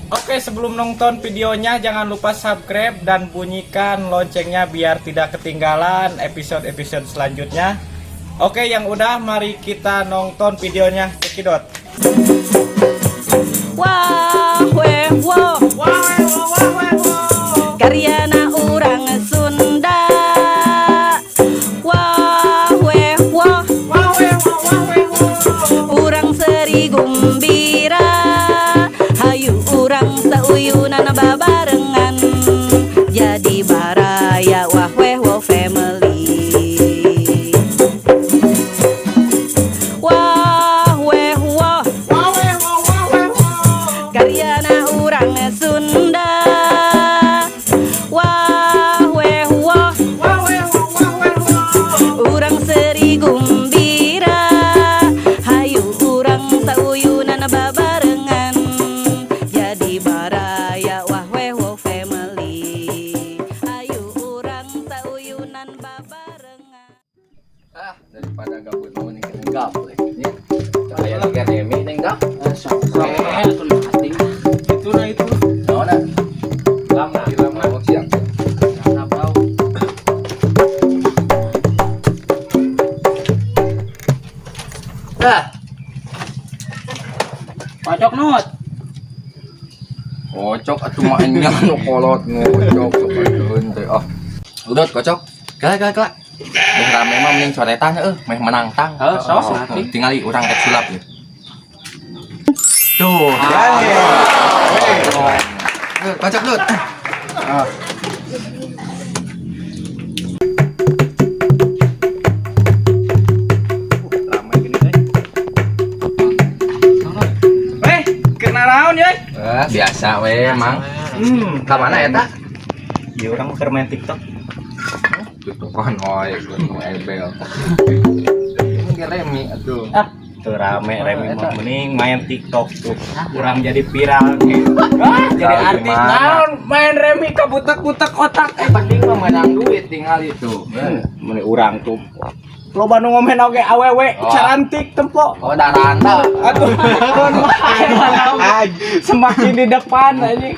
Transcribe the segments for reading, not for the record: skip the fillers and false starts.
Oke, sebelum nonton videonya jangan lupa subscribe dan bunyikan loncengnya biar tidak ketinggalan episode-episode selanjutnya. Oke, yang udah mari kita nonton videonya. Cekidot. Wah, weh, wo. Karyana urang Sunda. Wah, weh, wo. Urang seri gumbira. Hayu urang sauyunan babarengan. Jadi baraya wah weh wo family. Wah, weh, wo. Karyana urang Sunda. Wah, weh, wo. Urang seri gumbira. Hayu urang sauyunan babarengan. Jadi baraya wah weh wo family. Hayu urang sauyunan babarengan. Ah, daripada gabut mau nih kena gaplek nya. Aya lagi remi neng gap. Itu nah itu. Naon ah? Lama. Lama oh, siang. Dah, Kocok nut. kocok atuh mah nya nu kolot ngocok sok adeun teh ah. Udah kocok. Kala kala kala. Meh rame mah mending coretan eueuh, meh menang tang. Heuh, sok, Oh, nanti. tingali urang rek sulap ya. Tuh. Eh, kocok Dut. Rame gini teh. Eh, kena naon ya? Eh, biasa we, Mang. Hmm, Ka mana eta? Ya urang mah keur main TikTok. Tutupan oi, nu ebel. Ini ge remi atuh. Ah, tuh rame remi mah mending main TikTok tuh. Kurang jadi viral gitu. Ah, jadi Viral artis gimana? naon main remi ka butek-butek otak. Eh, penting mah menang duit tinggal itu. Meni urang tuh. Loba nu ngomen oge awewe Oh. carantik tempo. Oh, daranta. Atuh semakin di depan anjing.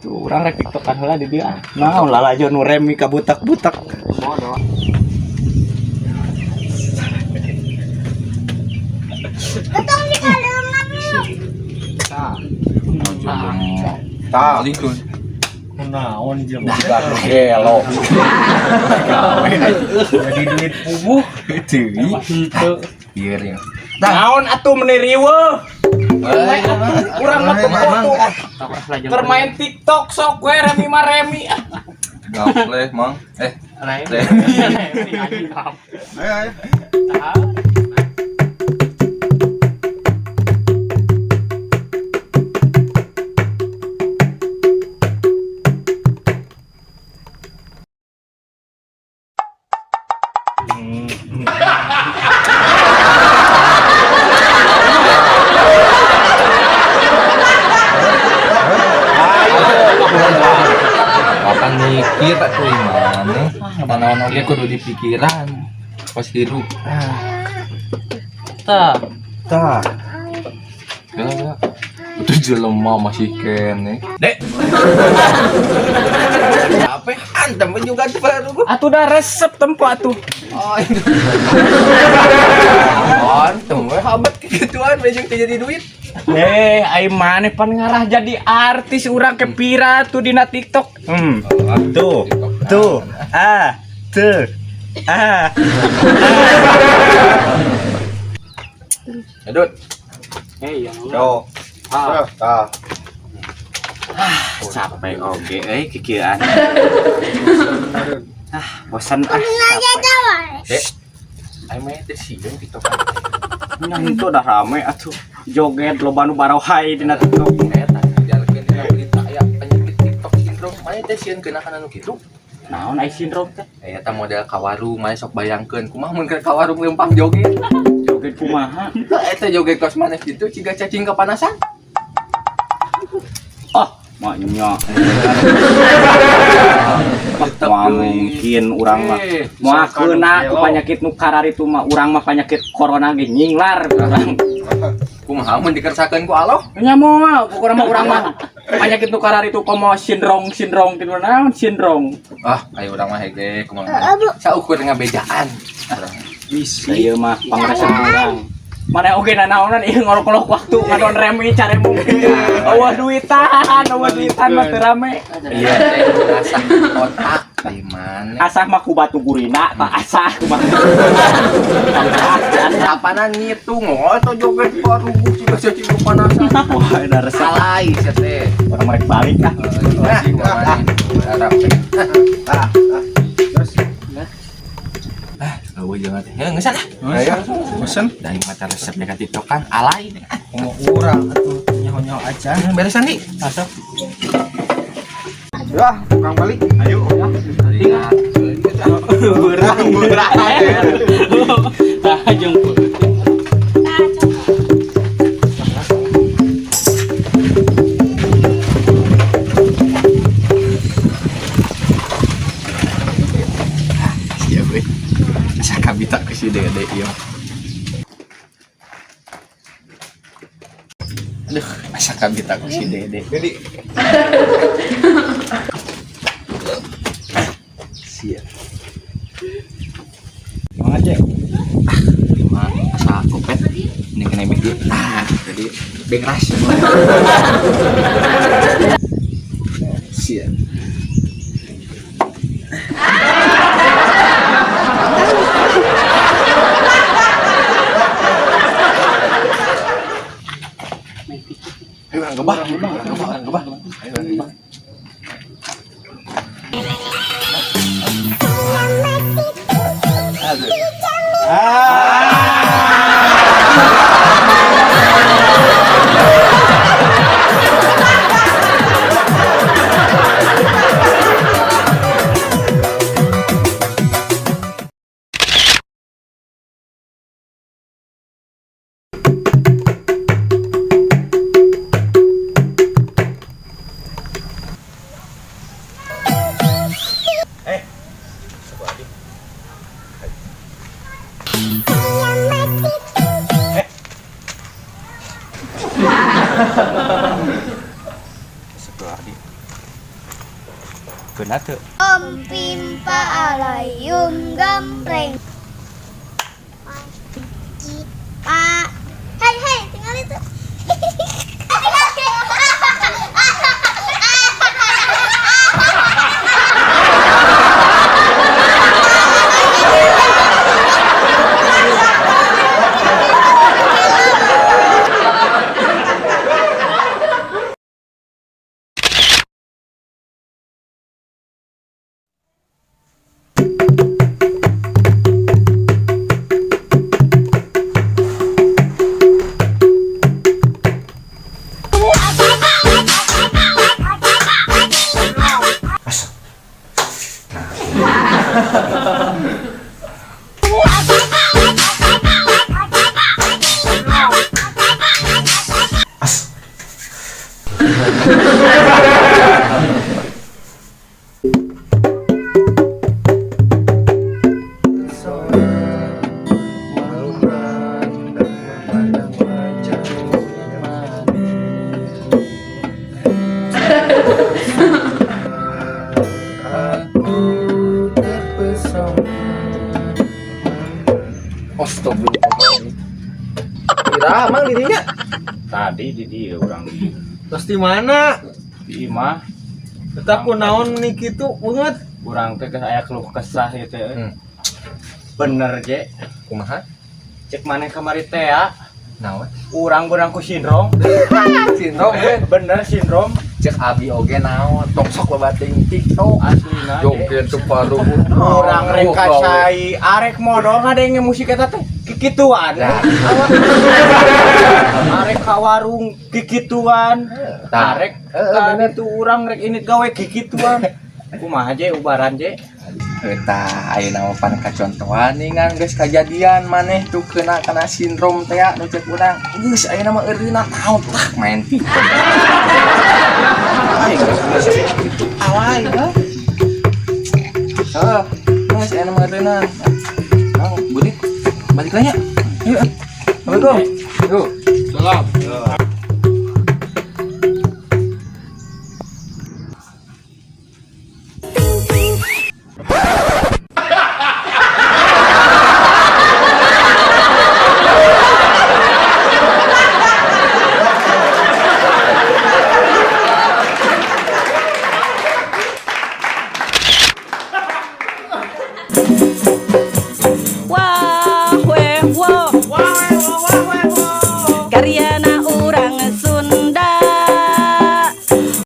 Tuh urang rek TikTokan heula di dieu. Naon lalajo nu remi ka butek-butek. Bodoh. Tah, itu. Naon jeung Gelo. jadi duit puguh. Deui. Bieu ya. Naon atuh meni riweuh. Urang mah Mang, mang. tuh keur main TikTok sok we remi mah remi. Ah. Gapleh, Mang. Eh, Remi. Ayo, ayo. Kapan mikir atuh mana? Naon oge kudu dipikiran. Pas hirup. Tah. Tah. Ya, ya. Itu jelema masih kene. Dek. Apa antem juga tuh baru. Atuh dah resep tempo atuh. Oh, itu. Antem we habat kegituan we jeung teu jadi duit. Eh, ai maneh pan ngarah jadi artis urang ke pira tuh dina TikTok. Hmm. Tuh. Tuh. Ah. Tuh. Ah. Adut. Eh, iya. Yo. Ah. Tah. Capek oge euy kikieuan. Ah, bosan ah. Capek. Dek. Aing mah teh sieun TikTok. Nah, itu udah rame atuh. Joget loba nu barohai dina TikTok. Eta dijalkeun dina berita aya penyakit TikTok sindrom. Mane teh sieun kena kana nu kitu? Naon ai sindrom teh? Eh, eta model ka warung, mane sok bayangkeun kumaha mun keur ka warung leumpang joget. Joget kumaha? Eta joget kos maneh kitu ciga cacing kepanasan. Oh, maknya. Wah, mungkin urang mah moal keuna ku penyakit nu kararitu mah urang mah penyakit corona ge nyinglar urang. Kumaha mun dikersakeun ku Allah? Nya moal, pokona mah urang mah penyakit nu kararitu komo sindrom sindrom kitu naon sindrom. Ah, ayo urang mah hege kumaha. Saukur ngabejaan. Urang. Bisa ieu mah pangrasa urang. Mana oge nanaonan ieu ngolok-ngolok waktu ngadon remi caremu. Eueuh duitan mah teu rame. Iya, teh asah otak di mana? Asah mah ku batu gurina, tak asah kumaha. Kapanan ngitung, oh atau joget baru ciga ciga panasan. Wah, udah resep. Salai sia teh. Orang mereka balik ah. Nah, kumaha berharap. Ah, terus Ah, eueuh jangan teh. Heuh, geus ah. ayo pesen Dari mata resepnya ka TikTok kan alay. mau urang atuh nyaho-nyaho aja. Beresan nih. Asap. Wah, tukang balik. Ayo. Beurang. Beurang. Tah jeung Siap euy. Asa kabita ku si Dede ieu. Aduh, asa kabita ku si Dede. Jadi Siap. Semangat ya. Lima asa kopet ini kena mikir. Ah, jadi bengras. Siap. Ayo orang gebah, orang gebah, orang gebah. Ayo orang gebah. Aduh. Eh. Coba aja. Eh. Sebelah di. Benar tuh. Om pimpa alayum gambreng. Pak. Hei hei, tinggal itu. Astagfirullah. Kira emang dirinya. Tadi di dia urang di Terus di mana? di imah Tetap ku naon nih kitu banget. urang teh geus aya keluh kesah ieu teh. Hmm. Bener je. Kumaha? Cek maneh kamari teh ya. Naon? Urang beurang ku sindrom. Sindrom we. Bener sindrom Cek abi oge naon? Tong sok loba teuing TikTok. aslina je. Joget tuh paru. Urang rek ka cai arek modal ngadenge musik eta teh kikituan. Nah. Arek ka warung kikituan. Tah. Arek Heeh, ka bener. ditu urang rek init gawe kikituan. Kumaha je ubaran je? Eta ayeuna mah pan kacontohan ningan geus kajadian maneh tuh kena kana sindrom teh nu cek urang. Geus ayeuna mah eureunna naon tah main TikTok. Ay, geus kitu alay heuh. Heuh, geus ayeuna mah eureunna. Naon, Budi? Balik lah nya. Ayo. Assalamualaikum. Yuk. Salam. Wah, weh, wo. Karya.